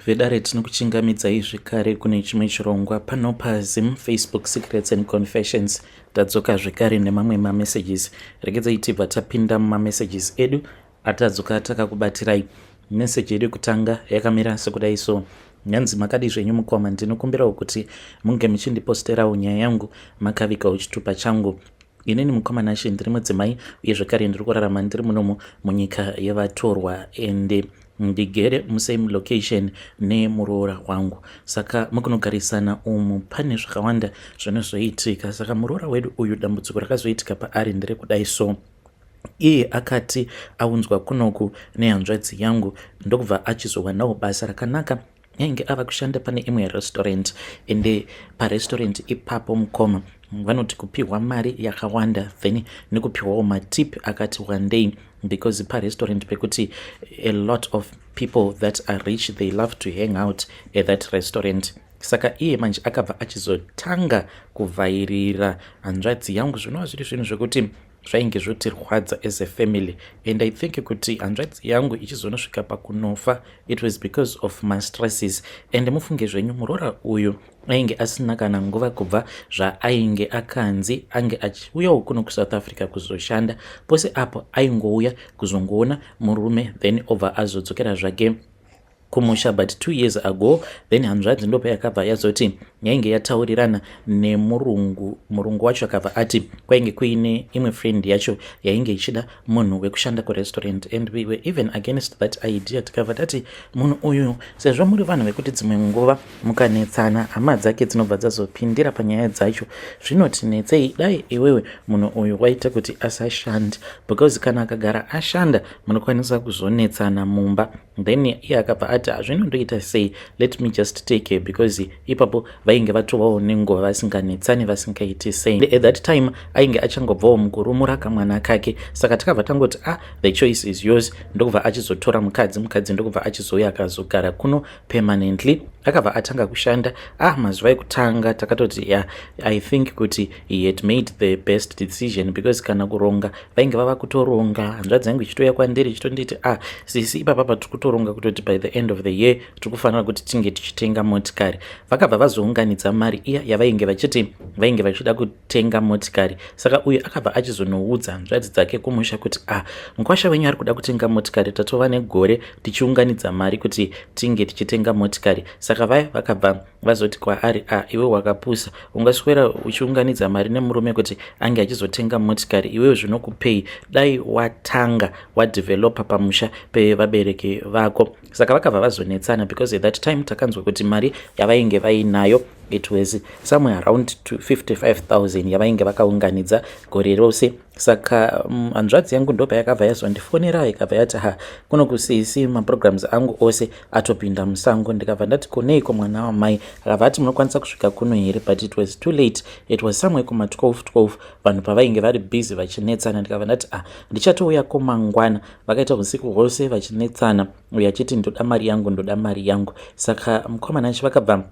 Vedare, tinokuchingamidzai zvekare kune chimwe chirongwa pano paZim Facebook Secrets and Confessions. Tadzoka zvekare nemamwe mamessages. Regedzai tibva tapinda mumamessages edu atadzoka takakubatirai. Meseji yedu yekutanga yakamira sekudai so: nyanzi, "Makadi zvenyu mukoma? Ndinokumbirawo kuti munge muchindiposterawo nyaya yangu makavigawo chitupa changu. Inini mukoma Nashe ndiri mudzimai, uye zvekare ndiri kurarama ndiri munomu munyika yevatorwa, ende ndigere musame location nemuroora wangu. Saka mukunogarisana umu pane zvakawanda zvinozoitika. Saka muroora wedu uyu, dambudziko rakazoitika paari nderekudai so: iye akati aunzwa kunoku nehanzvadzi yangu, ndokubva achizowanawo basa rakanaka. Ainge ava kushanda pane imwe restaurant, ende parestaurant ipapo, mukoma, vanoti kupiwa mari yakawanda, then nekupiwawo matip akati wandei, because parestaurant pekuti a lot of people that are rich, they love to hang out at that restaurant. Saka iye manje akabva achizotanga kuvhairira hanzvadzi yangu, zvinova zviri zvinhu zvekuti zvainge zvotirwadza as a family. And I think kuti hanzvadzi yangu ichizonosvika pakunofa, it was because of mastresses. And mufunge zvenyu, muroora uyu ainge asina kana nguva kubva zvaainge akanzi ange achiuyawo kuno kuSouth Africa kuzoshanda. Pose apo aingouya kuzongoona murume, then obva azodzokera zvake kumusha. But 2 years ago, then hanzvadzi ndopa yakabva yazoti yainge yataurirana nemurungu. Murungu wacho akabva ati kwainge kuine imwe friend yacho yainge ichida munhu wekushanda kurestaurant, and we were even against that idea. Tikabva tati munhu uyu, sezvo muri vanhu vekuti dzimwe nguva mukanetsana hama dzake dzinobva dzazopindira panyaya dzacho, zvinotinetsei. Dai iwewe munhu uyu waita kuti asashande, because kana akagara ashanda munokwanisa kuzonetsana mumba." Then iye akabva ati, "Hazvinondoita sei, let me just take her," because ipapo vainge vatovawo nenguva vasinganetsani, vasingaiti sei. At that time ainge achangobvawo mukurumura kamwana kake. Saka takabva tangoti, "Ah, the choice is yours." Ndokubva achizotora mukadzi. Mukadzi ndokubva achizouya akazogara kuno permanently. Akabva atanga kushanda. Ah, mazuva ekutanga takatoti, "Yeah, I think kuti he had made the best decision," because kana kuronga vainge vava kutoronga. Hanzvadzi yangu ichitouya kwandiri ichitonditi, "Ah, sisi, ipapa tiri kutoronga kutoti by the end of the year tiri kufanira kuti tinge tichitenga motikari." Vakabva vazounganidza mari iya yavainge vachiti vainge vachida kutenga motikari. Saka uyu akabva achizonoudza hanzvadzi dzake kumusha kuti, "Ah, mukwasha wenyu ari kuda kutenga motikari. Tatova negore tichiunganidza mari kuti tinge tichitenga motikari." Saka vaya vakabva vazoti kwaari, "A ah, iwe wakapusa. Ungaswera uchiunganidza mari nemurume kuti ange achizotenga motikari. Iwewe zvinokupei? Dai watanga wadevelopa pamusha pevabereki vako." Saka vakabva vazonetsana, because at that time takanzwa kuti mari yavainge vainayo, it was somewhere around 55,000 yavainge vakaunganidza gore rose. Saka hanzvadzi yangu ndopa yakabva yazondifonera, ikabva yati, "Ha, kuno kusisi maprograms angu ose atopinda musango." Ndikabva ndati, "Kuneiko, mwana wamai?" Akabva ati, "Munokwanisa kusvika kuno here?" But it was too late. It was somewhere kuma12 12, vanhu pavainge vari busy vachinetsana. Ndikabva ndati, "Ah, ndichatouya komangwana." Vakaita usiku hwose vachinetsana, uyo achiti, "Ndoda mari yangu, ndoda mari yangu." Saka mukomana achi vakabva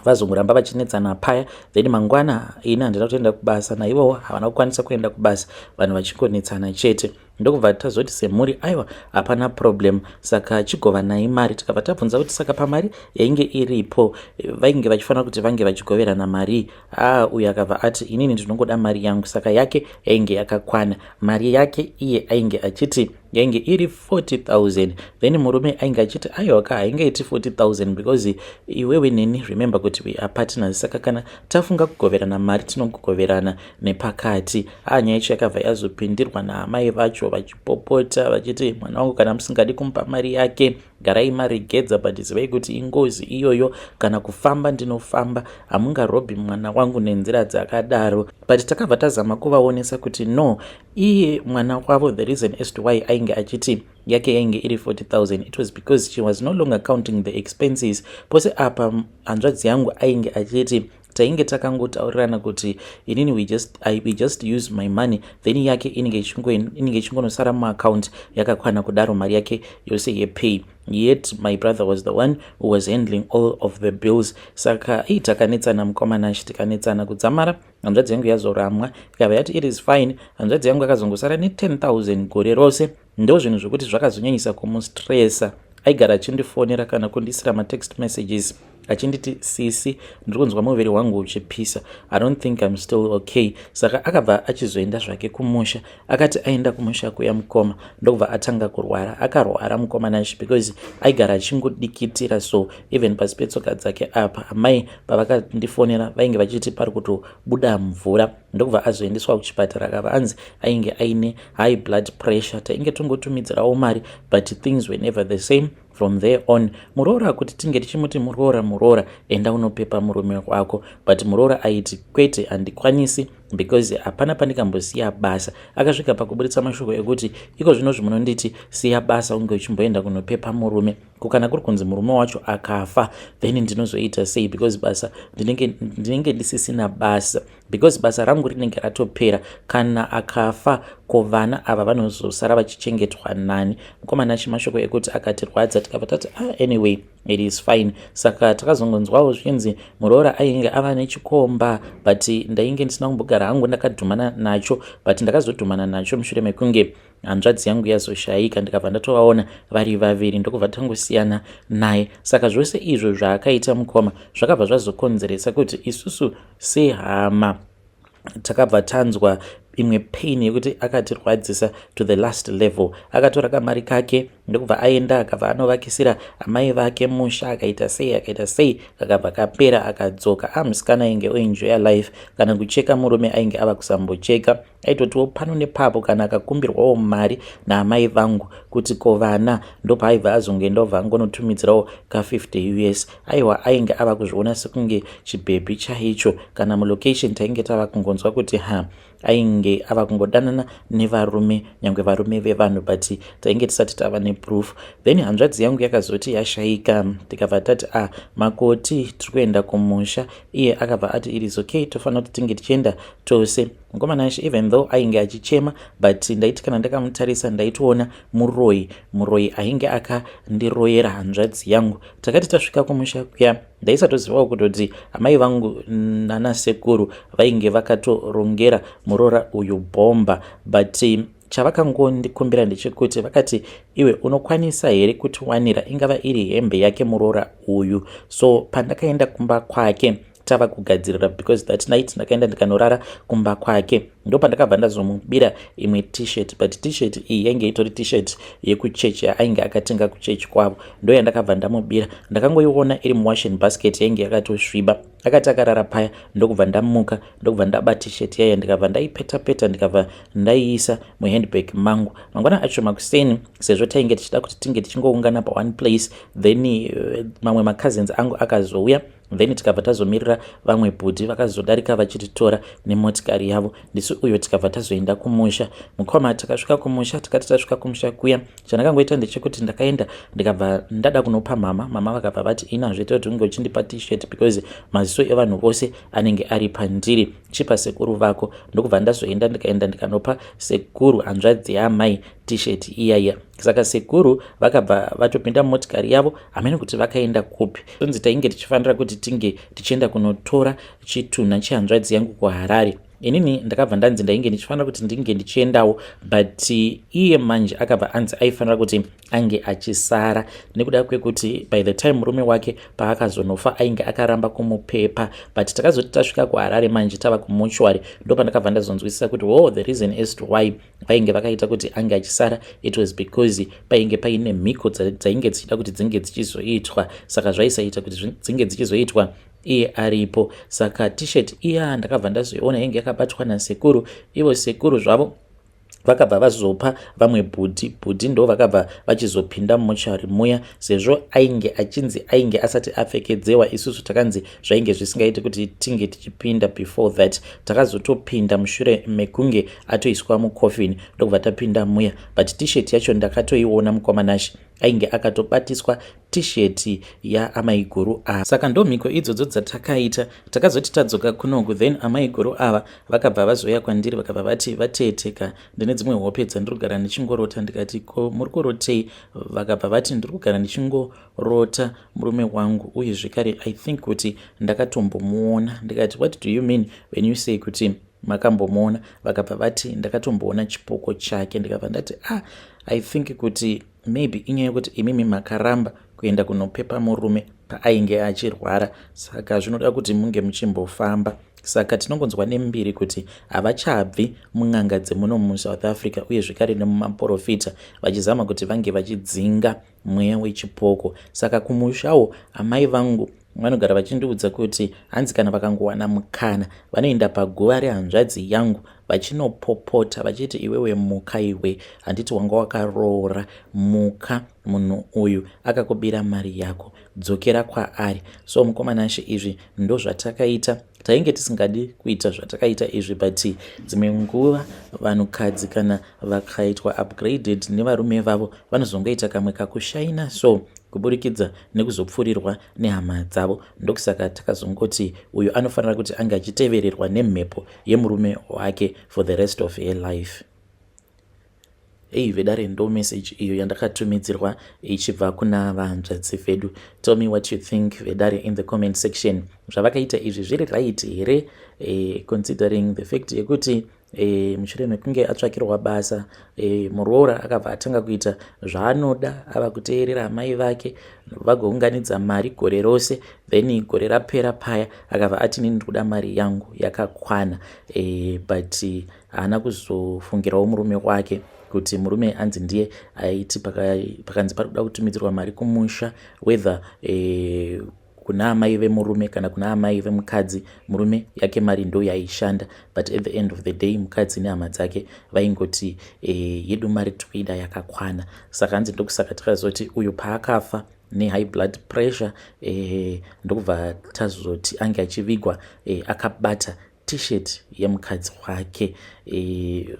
vazongoramba vachinetsana paya. Then mangwana ini handina kutoenda kubasa, naivowo havana kukwanisa kuenda kubasa, vanhu vachingonetsana chete. Ndokubva tazoti semhuri, "Aiwa, hapana problem, saka chigovanai mari." Tikabva tabvunza kuti saka pamari yainge iripo vainge vachifanira kuti vange vachigoverana mari. A, uyo akabva ati, "Inini ndinongoda mari yangu." Saka yake yainge yakakwana mari yake. Iye ainge achiti yainge iri 40,000. Then murume ainge achiti, "Aiwa ka, haingaiti 40,000, because iwewe neni, remember kuti we are partners, saka kana tafunga kugoverana mari tinogoverana nepakati." A, nyaya yacho yakabva yazopindirwa naamai vacho vachipopota vachiti, "Mwana wangu kana musingadi kumupa mari yake, garai maregedza, but zivai kuti ingozi iyoyo. Kana kufamba ndinofamba, hamungarobhi mwana wangu nenzira dzakadaro." But takabva tazama kuvaonesa kuti no, iye mwana wavo, the reason as to why ainge achiti yake yainge iri 40,000, it was because she was no longer counting the expenses. Pose apa hanzvadzi yangu ainge achiti tainge takangotaurirana kuti inini we just use my money, then yake inenge ichingonosara muaccount yakakwana kudaro, mari yake yose yepay. Yet my brother was the one who was handling all of the bills. Saka ii, takanetsana, mukomanashi, tikanetsana kudzamara hanzvadzi yangu yazoramwa, ikabva yati, "It is fine." Hanzvadzi yangu akazongosara ne10,000 gore rose. Ndo zvinhu zvokuti zvakazonyanyisa kumustressa. Aigara achindifonera kana kundisira matext messages achinditi, "Sisi, ndiri kunzwa muviri wangu uchipisa. I don't think I'm still okay." Saka akabva achizoenda zvake kumusha. Akati aenda kumusha kuya, mukoma, ndokubva atanga kurwara. Akarwara, mukoma Nashi, because aigara achingodikitira. So even pasi petsoka dzake apa, amai pavakandifonera vainge vachiti pari kutobuda mvura. Ndokubva azoendeswa kuchipatara, akabva anzi ainge aine high blood pressure. Tainge tongotumidzirawo mari, but things were never the same from there on. Muroora, kuti tinge tichimuti, "Muroora, muroora, enda unopepa murume wako," but muroora aiti, "Kwete, handikwanisi because hapana pandikambosiya basa." Akasvika pakuburitsa mashoko ekuti, "Iko zvino zvimunonditi siya basa unge uchimboenda kunopepa murume, kukana kuri kunzi murume wacho akafa, then ndinozoita sei? Because basa ndinenge ndisisina basa, because basa rangu rinenge ratopera kana akafa. Ko vana ava vanozosara vachichengetwa nani?" Mukomana achi mashoko ekuti akatirwadza. Tikabva tati, "Ah, anyway, it is fine." Saka takazongonzwawo zvichinzi muroora ainge ava nechikomba, but ndainge ndisina kumbogara hangu ndakadhumana nacho, but ndakazodhumana nacho mushure mekunge hanzvadzi yangu yazoshayika. Ndikabva ndatovaona vari vaviri, ndokubva tangosiyana naye. Saka zvose izvo zvaakaita, mukoma, zvakabva zvazokonzeresa kuti isusu sehama takabva tanzwa imwe pain yekuti akatirwadzisa to the last level. Akatora kamari kake, ndokubva aenda, akabva anovakisira amai vake musha, akaita sei, akaita sei, kakabva kapera. Akadzoka amusikana ainge oenjoya life. Kana kucheka murume ainge ava kusambocheka. Aitotiwo pano nepapo kana akakumbirwawo mari naamai vangu kuti ko vana, ndopaaibva azongoenda, obva angonotumidzirawo ka50 US. Aiwa, ainge ava kuzviona sekunge chibhebhi chaicho. Kana mulocation tainge tava kungonzwa kuti ha, ainge ava kungodanana nevarume, nyange varume vevanhu, but tainge tisati tava neproof. Then hanzvadzi yangu yakazoti yashayika, tikabva tati, "A ah, makoti, tiri kuenda kumusha." Iye akabva ati, "It is okay, tofanira kuti tinge tichienda tose." Mukomana ashe, even though ainge achichema, but ndaiti kana ndakamutarisa ndaitoona muroi, muroi ainge akandiroyera hanzvadzi yangu. Takati tasvika kumusha kuya, ndaisatozivawo kutoti amai vangu nanasekuru vainge vakatorongera muroora uyu bhomba, but chavakangondikumbira ndechekuti vakati, "Iwe unokwanisa here kutiwanira ingava iri hembe yake muroora uyu?" So pandakaenda kumba kwake tava kugadzirira, because that night ndakaenda ndikanorara kumba kwake, ndo pandakabva ndazomubira imwe T-shirt. But T-shirt iyi yainge itori T-shirt yekuchechi yaainge akatenga kuchechi kwavo. Ndo yandakabva ndamubira. Ndakangoiona iri muwashing basket, yainge yakatosviba. Akati akarara paya, ndokubva ndamuka, ndokubva ndaba T-shirt yaya, ndikabva ndaipeta peta, ndikabva ndaiisa muhandbag mangu. Mangwana acho makuseni, sezvo tainge tichida kuti tinge tichingoungana paone place, then mamwe macousins angu akazouya. Then tikabva tazomirira vamwe bhudhi vakazodarika vachititora nemotikari yavo. Ndisu uyo tikabva tazoenda kumusha, mukoma. Takasvika kumusha. Tikati tasvika kumusha kuya, chandakangoita ndechekuti ndakaenda, ndikabva ndada kunopa mama. Mama vakabva vati, "Inazve toti unge uchindipa T-shirt, because maziso evanhu vose anenge ari pandiri. Chipa sekuru vako." Ndokubva ndazoenda, ndikaenda ndikanopa sekuru, hanzvadzi yaamai, T-shirt iyaiya. Saka sekuru vakabva vatopinda mumotikari yavo, hamene kuti vakaenda kupi. Tonzi tainge tichifanira kuti tinge tichienda kunotora chitunha chehanzvadzi yangu kuHarare. Inini ndakabva ndanzi ndainge ndichifanira kuti ndinge ndichiendawo, but iye manje akabva anzi aifanira kuti ange achisara nekuda kwekuti by the time murume wake paakazonofa ainge akaramba kumupepa. But takazoti tasvika kuHarare manje, tava kumochwari, ndo pandakabva ndazonzwisisa kuti, oh, the reason as to why vainge vakaita kuti ange achisara, it was because painge paine mhiko dzainge dzichida kuti dzinge dzichizoitwa. Saka zvaisaita kuti dzinge dzichizoitwa iye aripo. Saka T-shirt iya ndakabva ndazoiona inge yakabatwa nasekuru. Ivo sekuru zvavo vakabva vazopa vamwe bhudhi. Bhudhi ndo vakabva vachizopinda mumochari muya, sezvo ainge achinzi ainge asati apfekedzewa. Isusu takanzi zvainge zvisingaiti kuti tinge tichipinda before that. Takazotopinda mushure mekunge atoiswa mucoffin, ndokubva tapinda muya. But T-shirt yacho ndakatoiona, mukwamanashi, ainge akatobatiswa T-shirt yaamaiguru ava. Saka ndo mhiko idzodzo dzatakaita. Takazoti tadzoka kunoku, then amaiguru ava vakabva vazouya kwandiri, vakabva vati, "Vateteka, ndine dzimwe hope dzandiri kugara ndichingorota." Ndikati, "Ko muri kurotei?" Vakabva vati, "Ndiri kugara ndichingorota murume wangu, uye zvekare I think kuti ndakatombomuona." Ndikati, "What do you mean when you say kuti makambomuona?" Vakabva vati, "Ndakatomboona chipoko chake." Ndikabva ndati, "Ah, I think kuti Maybe inyaya yekuti imimi makaramba kuenda kunopepa murume paainge achirwara, saka zvinoda kuti munge muchimbofamba. Saka tinongonzwa nembiri kuti havachabvi mun'anga dzemuno muSouth Africa uye zvekare nemumaporofita, vachizama kuti vange vachidzinga mweya wechipoko. Saka kumushawo amai vangu vanogara vachindiudza kuti hanzi kana vakangowana mukana vanoenda paguva rehanzvadzi yangu vachinopopota vachiti, "Iwewe muka iwe, handiti wanga wakaroora? Muka, munhu uyu akakubira mari yako, dzokera kwaari." So mukoma Nashe, izvi ndo zvatakaita. Tainge tisingadi kuita zvatakaita izvi, but dzimwe nguva vanhukadzi kana vakaitwa upgraded nevarume vavo vanozongoita kamwe kakushaina, so kuburikidza nekuzopfurirwa nehama dzavo. Ndokusaka takazongoti uyu anofanira kuti ange achitevererwa nemhepo yemurume wake for the rest of her life. Ei vedare, ndo message iyo yandakatumidzirwa ichibva kuna vanzvadzi vedu. Tell me what you think, vedare, in the comment section. Zvavakaita izvi zviri right here, considering the fact yekuti mushure mekunge atsvakirwa basa, muroora akabva atanga kuita zvaanoda, ava kuteerera amai vake, vagounganidza mari gore rose, then gore rapera paya akabva ati, "Nini ndikuda mari yangu yakakwana." But haana kuzofungirawo murume wake kuti murume anzi ndiye aiti pakanzi pari kuda kutumidzirwa mari kumusha, whether kuna amai vemurume kana kuna amai vemukadzi, murume yake mari ndo yaishanda. But at the end of the day mukadzi nehama dzake vaingoti, "Yedu mari tikuida yakakwana." Saka hanzi ndokusaka takazoti uyu paakafa nehigh blood pressure, ndokubva tazoti ange achivigwa akabata T-shirt yemukadzi wake.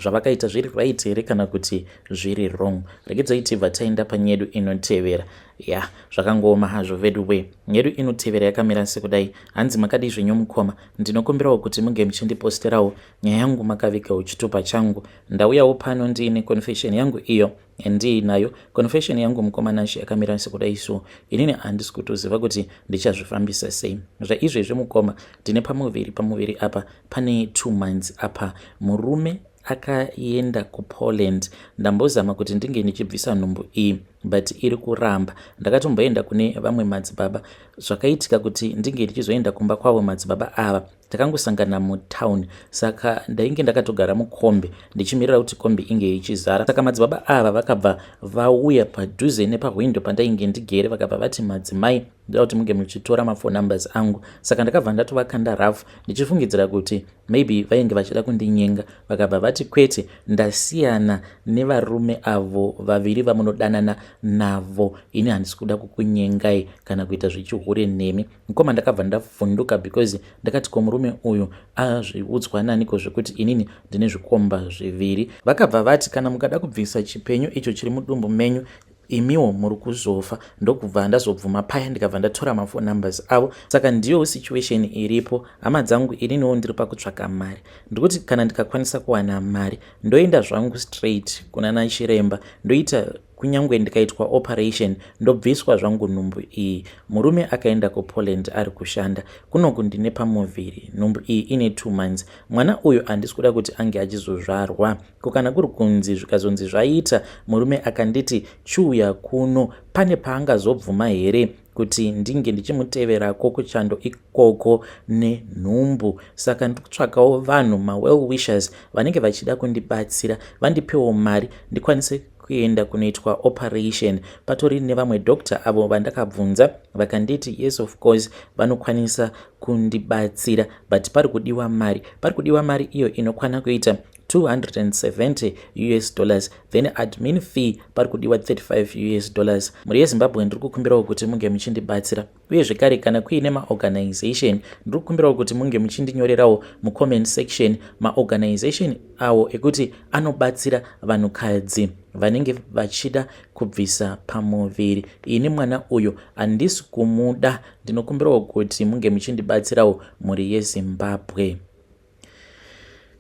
Zvavakaita zviri right here kana kuti zviri wrong? Regedzai tibva taenda panyedu inotevera. Ya, zvakangooma hazvo vedu we. Nyedu inotevera yakamira sekudai. Hanzi, "Makadii zvenyu mukoma? Ndinokumbirawo kuti munge muchindiposterawo nyaya yangu makavigawo chitupa changu. Ndauyawo pano ndiine confession yangu iyo ndiinayo. Confession yangu, mukoma Nashe, yakamira sekudai. So inini handisi kutoziva kuti ndichazvifambisa sei zvaizvezvi. Mukoma, ndine pamuviri. Pamuviri apa pane 2 months apa murume akaenda kuPoland. Ndambozama kuti ndinge ndichibvisa nhumbu iyi, but iri kuramba. Ndakatomboenda kune vamwe madzibaba. Zvakaitika kuti ndinge ndichizoenda kumba kwavo madzibaba ava, takangosangana mutown. Saka ndainge ndakatogara mukombi ndichimirira kuti kombi inge ichizara. Saka madzibaba ava vakabva vauya padhuze nepahwindo pandainge ndigere, vakabva vati, 'Madzimai, ndoda kuti munge muchitora maphone numbers angu.' Saka ndakabva ndatovakanda rafu ndichifungidzira kuti maybe vainge vachida kundinyenga. Vakabva vati, 'Kwete, ndasiyana nevarume avo vaviri vamunodanana navo. Ini handisi kuda kukunyengai kana kuita zvechihure nemi.' Mukoma, ndakabva ndavhunduka because ndakati, 'Ko murume uyu azviudzwa naniko zvekuti inini ndine zvikomba zviviri?' Vakabva vati, 'Kana mukada kubvisa chipenyu icho chiri mudumbu menyu, imiwo muri kuzofa.' Ndokubva ndazobvuma paya, ndikabva ndatora maphone numbers avo. Saka ndiyo situation iripo, hama dzangu. Ininiwo ndiri pakutsvaka mari. Ndikuti kana ndikakwanisa kuwana mari, ndoenda zvangu straight kuna nachiremba, ndoita kunyange ndikaitwa operation, ndobviswa zvangu nhumbu iyi. Murume akaenda kuPoland, ari kushanda kunoku. Ndine pamuviri, nhumbu iyi ine 2 months. Mwana uyu handisi kuda kuti ange achizozvarwa. Ko kana kuri kunzi zvikazonzi zvaita, murume akanditi chiuya kuno, pane paangazobvuma here kuti ndinge ndichimuteverako kuchando ikoko nenhumbu? Saka ndiri kutsvakawo vanhu, mawell wishers vanenge vachida kundibatsira, vandipewo mari ndikwanise kuenda kunoitwa operation. Patori nevamwe doctor avo vandakabvunza, vakanditi yes, of course vanokwanisa kundibatsira, but pari kudiwa mari. Pari kudiwa mari iyo inokwana kuita $270, then admin fee pari kudiwa $35. Mhuri yeZimbabwe, ndiri kukumbirawo kuti munge muchindibatsira. Uye zvekare kana kuine maorganization, ndiri kukumbirawo kuti munge muchindinyorerawo mucomment section maorganization awo ekuti anobatsira vanhukadzi vanenge vachida kubvisa pamuviri. Ini mwana uyu handisi kumuda. Ndinokumbirawo kuti munge muchindibatsirawo, mhuri yeZimbabwe."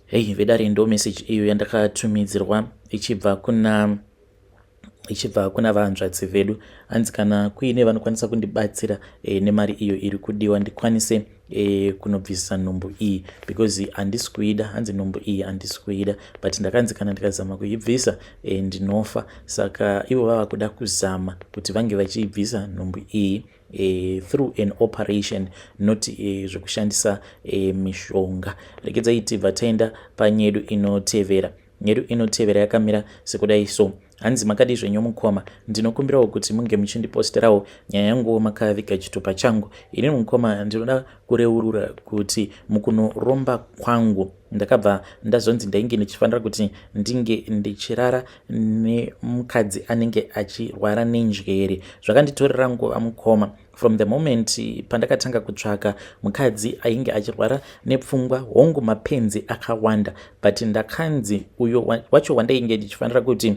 Hei vedare, ndo message iyo yandakatumidzirwa ichibva kuna Ichibva kuna vahanzvadzi vedu, hanzi kana kuine vanokwanisa kundibatsira nemari iyo iri kudiwa, ndikwanise kunobvisa nhumbu iyi because handisi kuida. Hanzi nhumbu iyi handisi kuida, but ndakanzi kana ndikazama kuibvisa ndinofa. Saka ivo vava kuda kuzama kuti vange vachiibvisa nhumbu iyi through an operation, not zvekushandisa mishonga. Regedzai tibva taenda panyedu inotevera. Nyedu inotevera yakamira sekudai so. Hanzi, "Makadi zvenyu mukoma? Ndinokumbirawo kuti munge muchindiposterawo nyaya yanguwo makaviga chitupa changu. Inini mukoma, ndinoda kureurura kuti mukunoromba kwangu ndakabva ndazonzi ndainge ndichifanira kuti ndinge ndichirara nemukadzi anenge achirwara nenjere. Zvakanditorera nguva mukoma, from the moment pandakatanga kutsvaka mukadzi ainge achirwara nepfungwa. Hongu, mapenzi akawanda, but ndakanzi uyo wacho wandainge ndichifanira kuti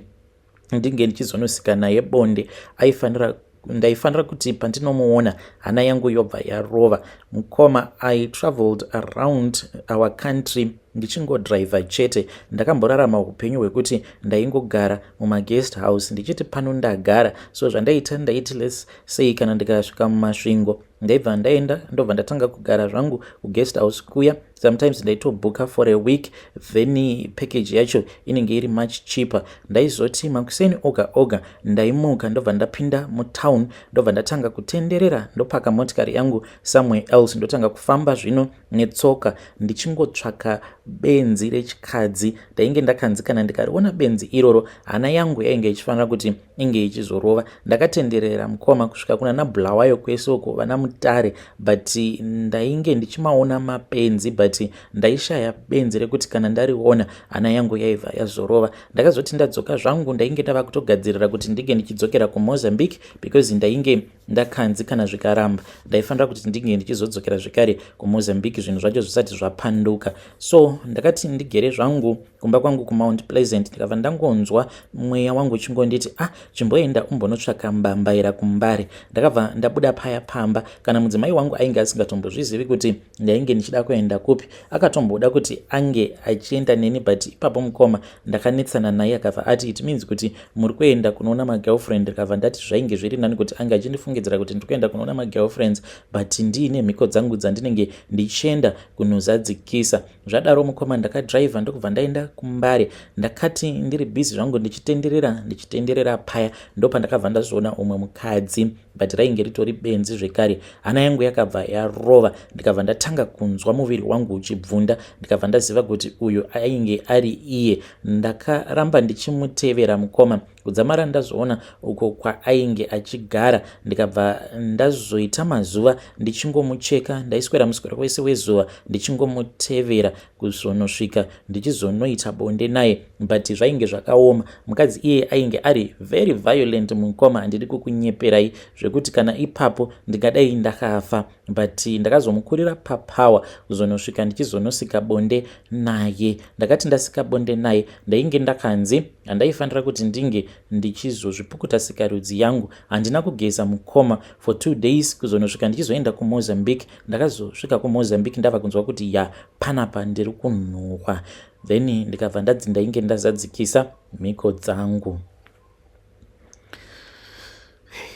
ndinge ndichizonosika naye bonde aifanira, ndaifanira kuti pandinomuona hana yangu yobva yarova. Mukoma, I traveled around our country ndichingodhiraivha chete. Ndakamborarama upenyu hwekuti ndaingogara mumaguest house ndichiti pano ndagara. So zvandaita, ndaiti let's say kana ndikasvika muMasvingo, ndaibva ndaenda, ndobva ndatanga kugara zvangu kuguest house kuya. Sometimes ndaitobhuka for a week, then package yacho inenge iri much cheaper. Ndaizoti makuseni oga oga ndaimuka, ndobva ndapinda mutown, ndobva ndatanga kutenderera, ndopaka motikari yangu somewhere else, ndotanga kufamba zvino netsoka ndichingotsvaka benzi rechikadzi. Ndainge ndakanzi kana ndikariona benzi iroro, hana yangu yainge ichifanira kuti inge ichizorova. Ndakatenderera mukoma, kusvika kuna naBulawayo kwese uko, vana Mutare, but ndainge ndichimaona mapenzi, but ndaishaya benzi rekuti kana ndariona hana yangu yaibva yazorova. Ndakazoti ndadzoka zvangu, ndainge ndava kutogadzirira kuti ndinge ndichidzokera kuMozambique because ndainge ndakanzi kana zvikaramba, ndaifanira kuti ndinge ndichizodzokera zvekare kuMozambique zvinhu zvacho zvisati zvapanduka. So ndakati ndigere zvangu kumba kwangu kuMount Pleasant, ndikabva ndangonzwa mweya wangu uchingonditi, 'Ah, chimboenda umbonotsvaka mbambaira kuMbare.' Ndakabva ndabuda paya pamba. Kana mudzimai wangu ainge asingatombozvizivi kuti ndainge ndichida kuenda kupi. Akatomboda kuti ange achienda neni, but ipapo mukoma ndakanetsana naye. Akabva ati, 'It means kuti muri kuenda kunoona magirlfriend.' Ndikabva ndati zvainge zviri nani kuti ange achindifungidzira kuti ndiri kuenda kunoona magirlfriends, but ndiine mhiko dzangu dzandinenge ndichienda kunozadzikisa. Zvadaro mukoma, ndakadhiraivha, ndokubva ndaenda kuMbare. Ndakati ndiri busy zvangu ndichitenderera, ndichitenderera paya, ndopandakabva ndazoona umwe mukadzi, but rainge ritori benzi zvekare. Hana yangu yakabva yarova, ndikabva ndatanga kunzwa muviri wangu uchibvunda, ndikabva ndaziva kuti uyu ainge ari iye. Ndakaramba ndichimutevera mukoma, kudzamara ndazoona uko kwaainge achigara. Ndikabva ndazoita mazuva ndichingomucheka. Ndaiswera muswero wese wezuva ndichingomutevera, kuzonosvika ndichizonoita bonde naye, but zvainge zvakaoma. Mukadzi iye ainge ari very violent mukoma, handidi kukunyeperai, zvekuti kana ipapo ndingadai ndakafa, but ndakazomukurira papower kuzonosvika ndichizonosika bonde naye. Ndakati ndasika bonde naye, ndainge ndakanzi handaifanira kuti ndinge ndichizozvipukuta sikarudzi yangu. Handina kugeza mukoma for 2 days, kuzonosvika ndichizoenda kuMozambique. Ndakazosvika kuMozambique ndava kunzwa kuti ya, panapa ndiri kunhuhwa. Then ndikabva ndadzi ndainge ndazadzikisa mhiko dzangu."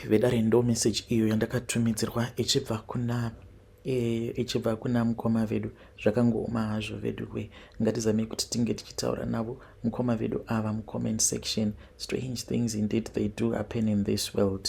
Vedare, ndo message iyo yandakatumidzirwa ichibva kuna mukoma vedu. Zvakangooma hazvo vedu we. Ngatizamei kuti tinge tichitaura navo mukoma vedu ava mucomment section. Strange things indeed, they do happen in this world.